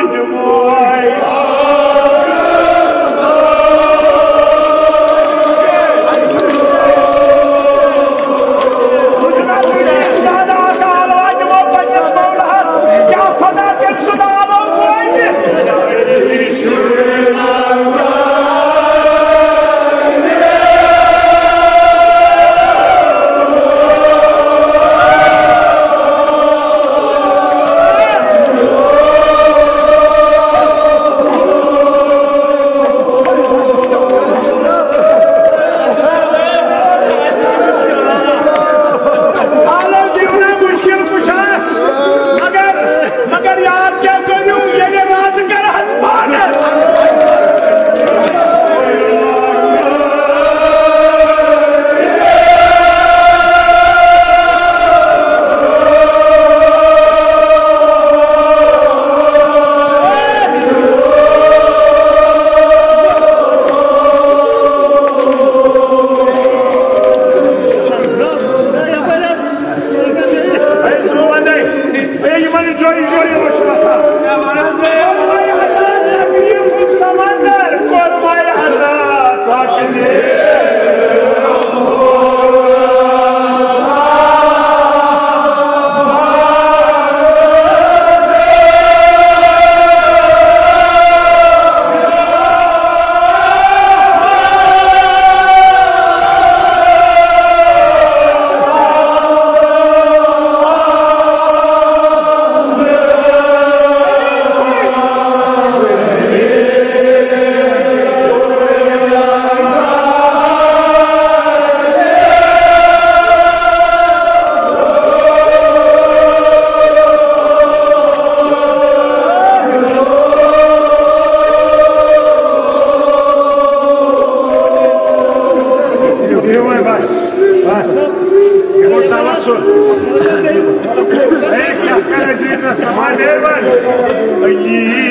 دمائی۔ عالم جیونہ مشکل کشاس، مگر، مگر یاد کیا کریو، ییٚلہِ راز کرہس پانس۔ اے، سُہ وَنَے، اے، یِمَن جویہِ جویہِ وٕچھ وَسان۔ تکلیٖفُک سمندر کوٚر وۄنۍ عطا کاشنہِ۔ بس، بس۔ یِمو توسل۔ اے، کیٛاہ کَرٕ عزیزس سماج مہربان؟ علی۔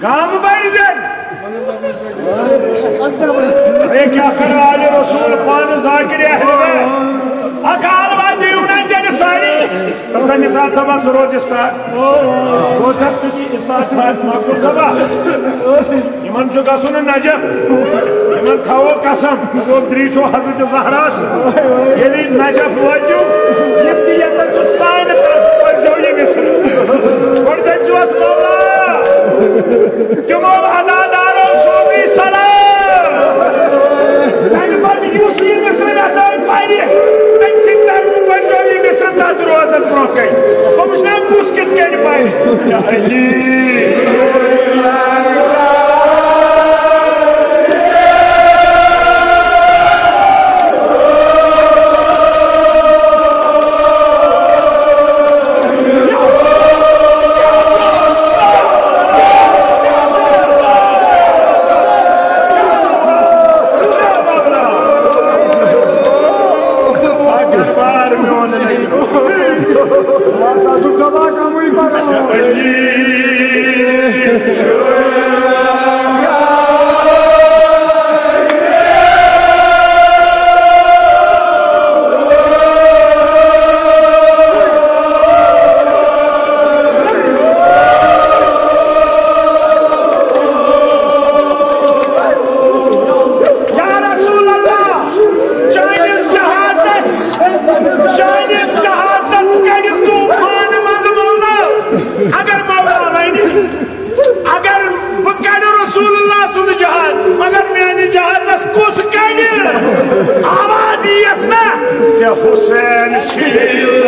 گام بڑزن۔ اے کیا کرو آل رسول پان ذاکر اہل بیت۔ اکال وادی انہن جن ساری۔ تسا مثال سبا ضرورت استاد۔ روزت سکی استاد صاحب مقبول سبا۔ یِمن چھُ گژھُن نجف۔ یِمن تھاوو قسم۔ گوٚو ترٛیش چھُ حضرت زہراہَس۔ ییٚلہِ نجف وٲتِو، یِم تہِ ییٚتٮ۪ن چھِ سانہِ طرفہٕ پٔرۍزیو یہِ مِصرٕ۔ گۄڈٕ دٔپۍزِہوس، مولا، تِمو عزادارو سوزُے سلام۔ تَمہِ پتہٕ یُس یہِ مِصرٕ یَژھان پَرِ، تٔمۍ سٕنٛدِ طرفہٕ پٔرۍزیو یہِ مِصرٕ تَتھ روزَس برٛونٛہہ کَنہِ۔ بہٕ وٕچھناو کُس کِتھ کٔنۍ پَرِ۔ علی۔ یا رسول اللہ، چٲنِس جہازس، چٲنِس جہازس کَڑِ طوفان منٛز مولا۔ اگر مولا وَنہِ، اگر بہٕ کَڑٕ رسول اللہ سُنٛد جہاز، مگر میانہِ جہازس کُس کَڑِ؟ آواز یِیَس نا، ژےٚ حسین شیٖل۔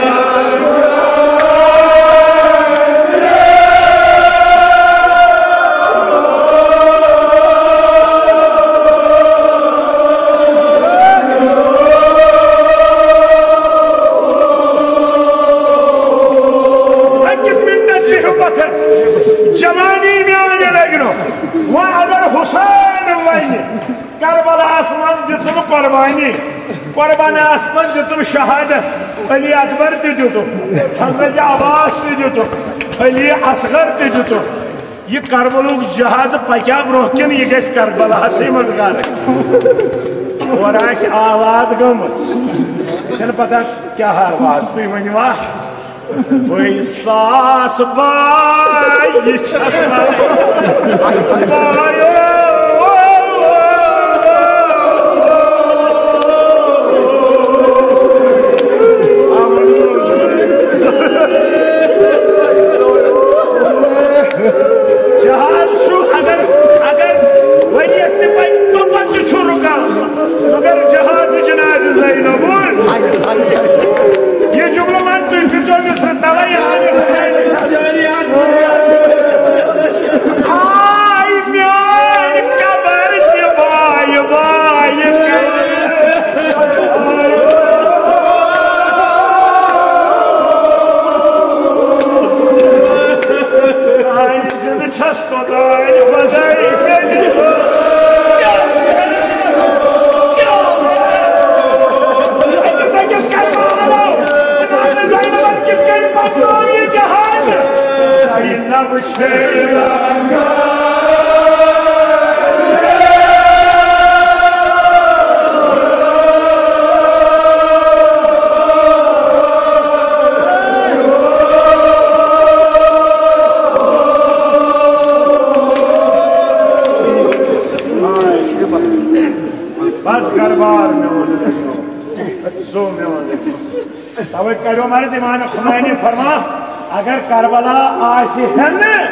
أکِس مِنٹَس بِہِو پَتھَر۔ جوانی میانہِ لگہِ نہٕ۔ وۄنۍ اگر حسین وَنہِ، کربلاہَس منٛز دِژٕم قربانی، قربانَس منٛز دِژٕم شہادت، علی اکبر تہِ دیُتُکھ، حضرت عباس تہِ دیُتُکھ، علی اصغر تہِ دیُتُکھ۔ یہِ کربلُک جہاز پَکیٛا برٛونٛہہ کِنہٕ یہِ گژھِ کربلاہَسٕے منٛز غرق؟ اورٕ آسہِ آواز گٔمٕژ۔ مےٚ چھَنہٕ پَتہ کیٛاہ آواز، تُہۍ ؤنِو ہا۔ بٔے ساس باے چھَس وَنان۔ بایو۔ جہاز چھُ، اگر، اگر ؤریَس تہِ پَکہِ، توٚپَتہٕ تہِ چھُ رُکان، مگر جہاز جناب زینب۔ یہِ جملہٕ وَن تُہۍ، پھِرزیو مےٚ سۭتۍ تَلَے یاد۔ آے میٛانہِ قبر تہِ بایہِ بایہِ۔ آے زِندٕ چھَس توٚتانۍ خۄداے تیٚلہِ۔ أکِس أکِس کَرٕ بہٕ عمل۔ زینبَن کِتھ کٔنۍ پَکنوو یہِ جہاز؟ زینب چھے لگان۔ بس گھر بار میون، زو میون۔ توے کرو عرض امام خمینی فرماس، اگر کربلا آسہِ ہے نہٕ،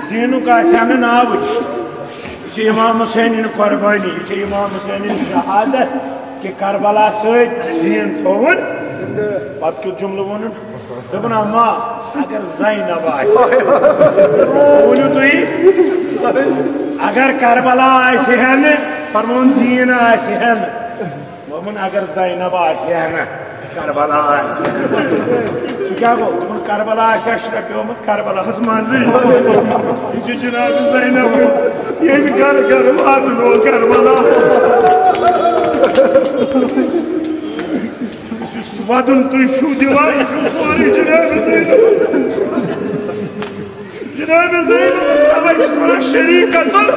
دیٖنُک آسہِ ہا نہٕ ناوٕچ۔ یہِ چھِ امام حسینٕنۍ قۄربٲنی، یہِ چھِ امام حسینٕنۍ شہادت کہِ کربلا سۭتۍ دیٖن تھووُن۔ پتہٕ کیُتھ جملہٕ ووٚنُن؟ دوٚپُن، اما اگر زینب آسہِ، ؤنِو تُہۍ، اگر کربلا آسہِ ہے نہٕ، فرمووُن، دیٖن آسہِ ہے نہٕ۔ دوٚپُن، اگر زینب آسہِ ہا نہٕ، کربلا آسہِ ہا نہٕ۔ سُہ کیٛاہ گوٚو؟ دوٚپُن، کربلا آسہِ ہا شرٛپیومُت کربلاہَس منٛزٕے۔ یہِ چھِ جناب زینب، ییٚمۍ گرٕ گرٕ واتنو کربلا۔ یُس وَدُن تُہۍ چھِو دِوان، یہِ چھُو سورُے جناب زینب۔ جناب زینب، تَوَے چھِس وَنان شریٖکَتُل۔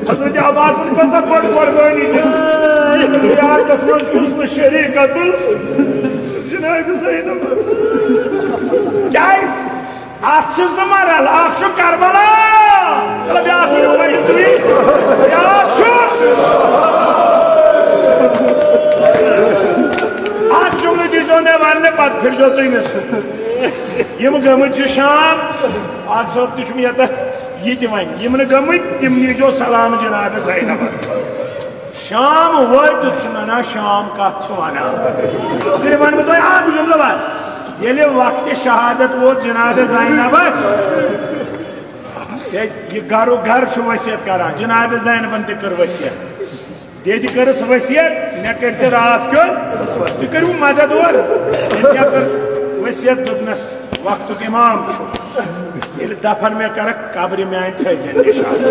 حضرت عباسَن کۭژاہ بٔڑ قۄربٲنی دِژ۔ زِیارتَس منٛز چھُس نہٕ شریٖکَتُل۔ جناب زینب۔ کیٛازِ؟ اَتھ چھِ زٕ مرحلہٕ، اَکھ چھُ کربلا، مطلب، بیٛاکھ چھُ وۄنۍ تُہی، بیٛاکھ چھُ۔ اَکھ جملہٕ دیٖزیو مےٚ وَننہٕ، پَتہٕ پھِرزیو تُہۍ مےٚ سۭتۍ۔ یِم گٔمٕتۍ چھِ شام، اکھ صٲب تہِ چھُم ییٚتٮ۪تھ، یہِ تہِ وَنہِ۔ یِم نہٕ گٔمٕتۍ، تِم نیٖزیو سلام جناب زینبَس۔ شام وٲتِتھ چھُ نَنان، شام کَتھ چھِ وَنان۔ صرف وَنہٕ بہٕ تۄہہِ اکھ جملہٕ بس، ییٚلہِ وقتِ شہادت ووت جناب زینبَس، کیٛازِ یہِ گرُک گرٕ چھُ ؤصیت کران، جناب زینبَن تہِ کٔر ؤصیت۔ دٮ۪دِ کٔرٕس ؤصیت، مےٚ کٔرۍ زِ راتھ کیُتھ، تُہۍ کٔرِو مدد اورٕ۔ أمۍ کیٛاہ کٔر ؤصیت؟ دوٚپنَس، وقتُک امام چھُ، ییٚلہِ دفن مےٚ کَرَکھ قبرِ میٛانہِ تھٲیزِ نِشان۔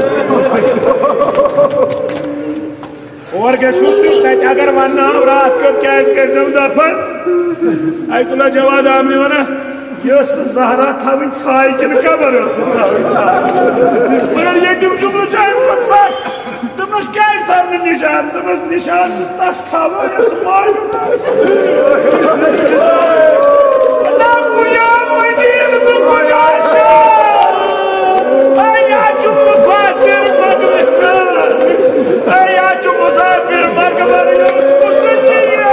اور گٔژھِو تُہۍ، تَتہِ اگر وَننہٕ آو راتھ کیُتھ کیٛازِ کٔرۍزٮ۪م دفن؟ آیت اللہ جواد آمنہِ وَنان، یہِ ٲسٕس زہرا تھاوٕنۍ ژھاے کِنہٕ قبر ٲسٕس تھاوٕنۍ ژھاے؟ مگر ییٚتیُک جملہٕ چھُ اَمہِ کھۄتہٕ سخ۔ دوٚپمَس، "کیٛازِ تھاو نہٕ نِشان؟" دوٚپمَس، "نِشان چھُ تَس تھاوان یُس مایوٗس آسہِ۔" نہ گُلام مدیٖن، بہٕ گُلام شاہ۔ اے، یہِ چھُ مُسافِر مقبرستان۔ اے، یہِ چھُ مُسافِر مقبر، یوٚت کُسُے یِیہِ۔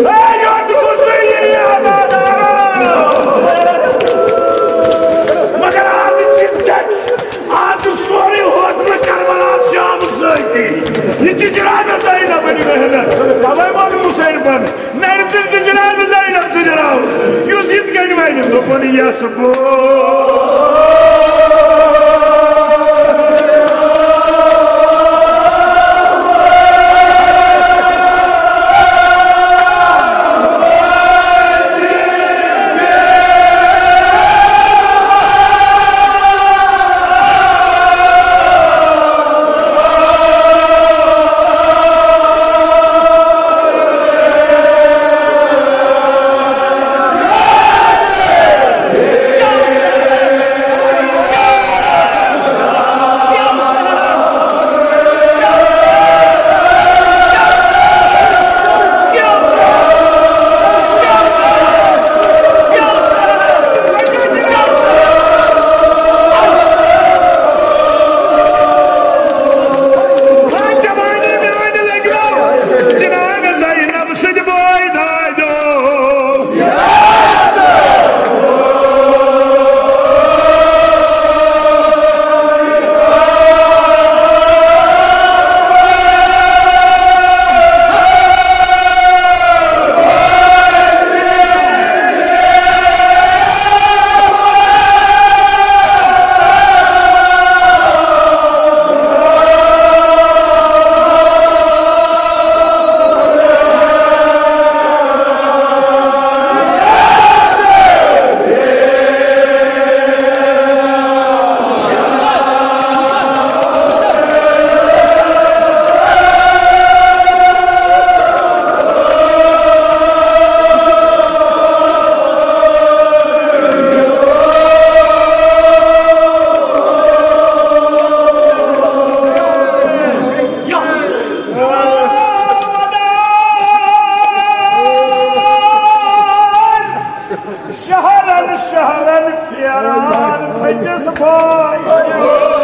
اے، یوٚت کُسُے یِیہِ، آباد آو۔ مگر آز چھِ جدت، آز چھُ سورُے حوصلہٕ کربلا شام سۭتی۔ یہِ چھِ جناب زینب بن محنت۔ توے ووٚن حسین بن، نرِ تٔمۍ سٕنٛز جناب زینب سٕنٛدِ راوٕ، یُس یِتھ کٔنۍ وَنہِ، دوٚپُن، "یَس بہٕ۔" جناب زینب سٕنٛدِ بٲے دادیو۔ شہرن شہرن پھیران تھٔکِس بٲے۔